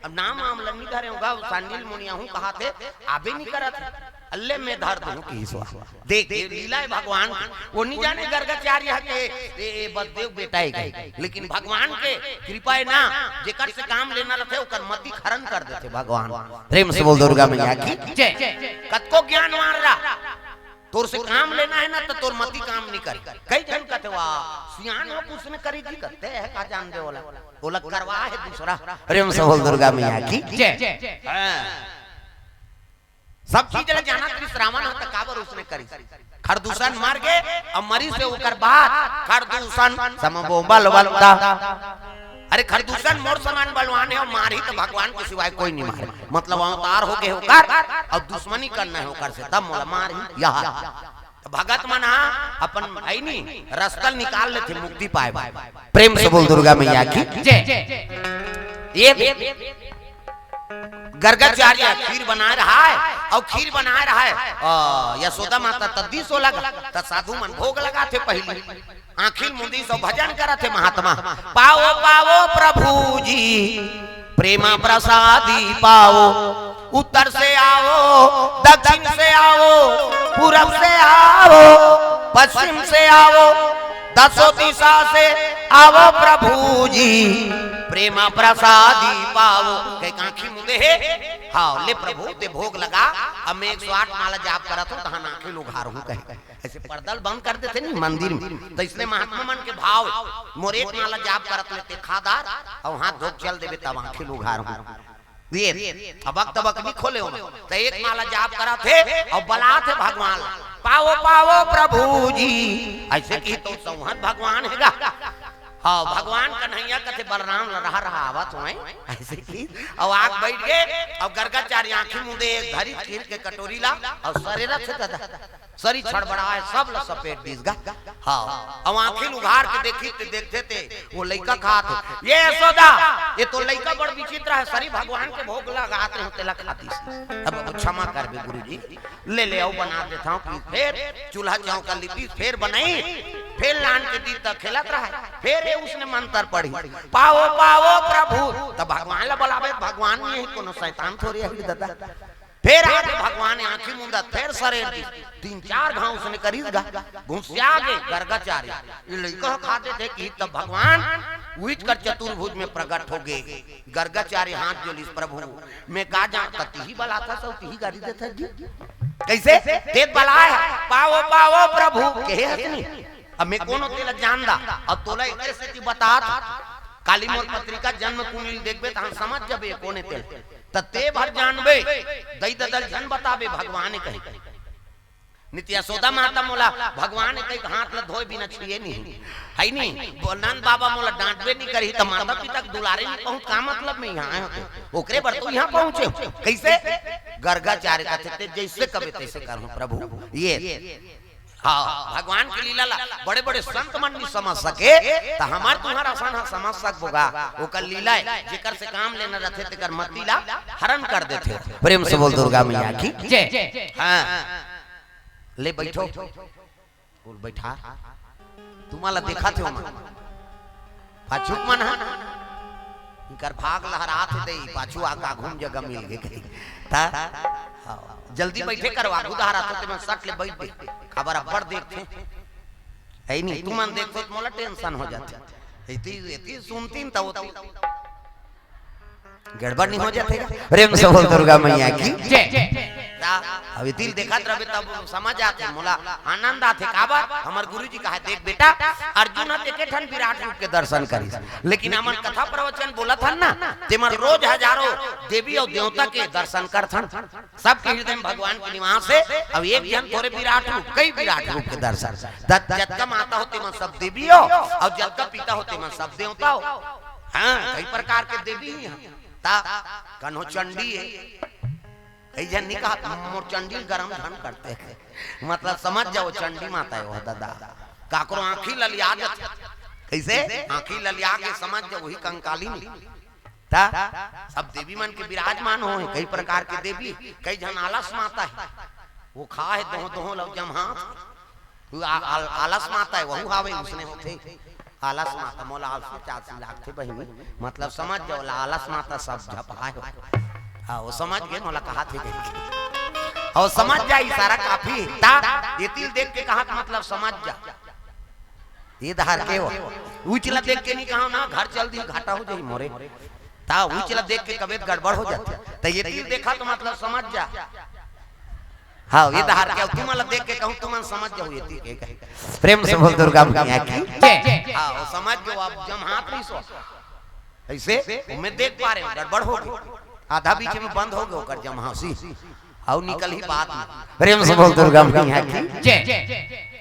"अब नाम वाम ल नहीं धरे होगा, सांडिल्य मुनिया हूँ कहा थे, आबे नहीं करत है।" "अल्ले मैं धर दूँ कि ईश्वर।" देख, ये लीला है भगवान की। वो नहीं जाने गर्गाचार्य के, ये, ये बसदेव बेटा है कहीं। लेकिन भगवान के कृपा है ना, जेकर से काम लेना रहते, ओकर मति खरन कर देते भगवान। प्रेम से बोल दुर्गा मैया की जय। कतको ज्ञानवान रहा, तोर से काम लेना है ना, तो तोर मति काम नहीं करे। कई झन कहते, "वाह, सियान हो, उसने करी जी करते हैं, का जान दे ओला, ओला करवा है दूसरा।" प्रेम से बोल दुर्गा मैया की जय। हाँ। सब चीज ला जानत रिस रावण ह, त काबर उसने करी? खरदूषण मर गे, अब मरी से ओकर बाद खरदूषण समबो बलवंता। अरे खरदूषण मोर समान बलवान है, अउ मारही त भगवान के सिवाय कोई नहीं मारे। मतलब अवतार हो गे ओकर, अउ दुश्मनी करना है ओकर से, तब मोला मारही। यह त भगत मन हा अपन, है नी, रस्ता ल निकाल लेथे मुक्ति पाए बर। प्रेम से बोल दुर्गा मैया की जय। ये गर्गाचार्य खीर बनाए रहा है, अउ खीर बनाए रहा है, अ, यशोदा माता तद्दी सो लगा, त साधु मन भोग लगाथे पहिली। आँखी ल मुंदी सो भजन करत हे महात्मा, "पाओ, पाओ प्रभु जी, प्रेमा प्रसादी पाओ। उत्तर से आओ, दक्षिण से आओ, पूरब से आओ, पश्चिम से आओ, दसों दिशा से आओ प्रभु जी, प्रेम प्रसादी पावो, कहे आँखी मुंदे हे। हाँ, ले प्रभु, ते भोग लगा, अब मैं एक सौ आठ माला जाप करत हूँ, तहाँ आँखी ल उघार हूँ, कहे। ऐसे पर्दा ल बंद कर देथे नहीं मंदिर में, तो इसने महात्मा मन के भाव, मोर एक माला जाप करत ले ते खा डार, अउ हाथ धोक चल देबे, तब आँखी ल उघार हूँ। ये अबक तबक नहीं खोले हो, तो एक माला जाप करत हे अउ बलात हे भगवान ला, "पावो, पावो प्रभु जी।" ऐसे कही तो संहत भगवान हे गा। हाँ, भगवान कन्हैया कथे बलराम ला, "रहा, रहा, आवत हों।" ऐसे कही अउ आके बइठ गे अउ गर्गाचारी आँखी मुंदे एक धरी खीर के कटोरी ला अउ सरेरथे दादा। सरी छड़बड़ाए, सब ल सपेट दिस गा। हाँ, अउ आँखी ल उघार के देखिस ते देखथे ते ओ लइका खात हे। "ये यशोदा, ये तो लइका बड़ विचित्र हे, सरी भगवान के भोग लगात रहे हो, तेला खा दिस।" अब, अब क्षमा करबे गुरुजी, ले ले अउ बना देथंव। फिर चूल्हा चौका लिपिस, फिर बनई, फिर लान के दिस त खेलत रहय, फिर ये उसने मंतर पढ़ी, "पावो, पावो प्रभु।" त भगवान ला बलाबे, भगवान नहीं हे, कोनो शैतान थोड़ी हे दादा। फिर आगे भगवान आँखी मुंदत, फिर सरेर दिस, तीन चार घांव उसने करिस गा, घुसिया गे गर्गाचारी। ये लइका खा देथे कि तब भगवान उहिच कर चतुर्भुज में प्रकट हो गे। गर्गाचारी हाथ जोलिस, "प्रभु, मैं का जानत हंव, तिही बलाथस अउ तिही गारी देथस जी।" "कइसे? ते बलाय हस, पावो, पावो प्रभु, केहे हस नहीं। अब मैं कोन ओं तेला जानत हंव, अउ तोला एकरे सेती बतात हंव। काली मोर पत्रिका जन्म कुंडली देखबे, तहाँ समझ जाबे कोन ए तेला।" त ते भर जानबे, दई ददा ल झन बताबे, भगवान ए कही। नहीं त यशोदा माता मोला भगवान ए कही के हाथ ल धोए बिना छुए नहीं, हे नहीं? वो नंद बाबा मोला डांटबे नहीं करही, त माता पिता के दुलारे नहीं पहुँच, का मतलब मैं यहाँ आए हों? ओकरे बर तो यहाँ पहुँचे हों। कइसे? गर्गाचारी कथे, "ते जइसे कबे तइसे करहूँ प्रभु।" ये हाँ, भगवान के लीला ला बड़े-बड़े संत मन नहीं समझ सके, त हमर तुँहर असन ह समझ सकबो गा। ओकर लीला ए, जेकर से काम लेना रथे, तेकर मति ला हरण कर देथे। प्रेम से बोल दुर्गा मैया की। जय। हाँ। ले बइठो। बोल बइठा। तुमन ला देखत हे ओमन। पाछू के मन ह, इनकर भाग लहरात हे दई, पाछू आके आघू म जगह मिल गे कही। त, हाँ, जल्दी बइठे करो, आघू डहर आथे तेमन सट ले बइठ दे। काबर अब्बड़ देखथे। हे नहीं, तुमन देखथो त मोला tension हो जाथे। एती, एती सुनतिन त ओती गड़बड़ नहीं हो जाथे का? प्रेम से बोल दुर्गा मैया की। जय। त अब एती ल देखत रहबे तब समझ आथे, मोला आनंद आथे। काबर? हमर गुरुजी कहे, "देख बेटा, अर्जुन ह एके ठन विराट रूप के दर्शन करिस, लेकिन हमन कथा प्रवचन बोलत हन ना, तेमन रोज हजारों देवी अउ देवता के दर्शन करथन, सबके हृदय में भगवान के निवास हे। अब एक झन थोरे विराट रूप, कई विराट रूप के दर्शन। त जतका माता हो तेमन सब देवी हो, अउ जतका पिता हो तेमन सब देवता हो। हाँ, कई प्रकार के देवी ही हैं।" त कन्हो चंडी हे, कई झन नहीं कहत, "मोर चंडी ल गरम झन करते।" मतलब समझ जाओ, चंडी माता हे वो दादा। काकरो आँखी ललिया जाथे। कइसे? आँखी ललिया के समझ जाओ, वही कंकाली नहीं। त सब देवी मन के विराजमान हो हे, कई प्रकार के देवी, कई झन आलस माता हे, वो खाय हे दोहों दोहों ल जम्हा। वो आ-, आल-, आलस माता हे, वहू हावे, उसने होथे। आलस माता, मोला आलसी चालसी लागथे बहिनी, मतलब समझ जाओ, ला आलस माता सब झपहाय हो। हाँ, वो समझ गे, मोला कहत हे कहिके। अउ समझ जा, इशारा काफी। त एती ल देख के कहत, मतलब समझ जा। ये डहर के हो। उहिच ला देख के नहीं कहव ना, घर चल दिही, घाटा हो जाही मोरे। त उहिच ला देख के कबे त गड़बड़ हो जाथे। त एती ल देखा त मतलब समझ जा। हाँ, ये डहर के हो, तुमन ला देख के कहूँ, तुमन समझ जाहू एती के कहे। प्रेम से बोल दुर्गा मैया की। जय। हाँ, वो समझ गे, अब जम्हात नहीं सो। अइसे, ओमे देख पा रहे हो, गड़बड़ हो गे। आधा बीच में बंद हो गे ओकर जम्हासी। अउ निकलही बाद में। प्रेम से बोल दुर्गा मैया की। जय।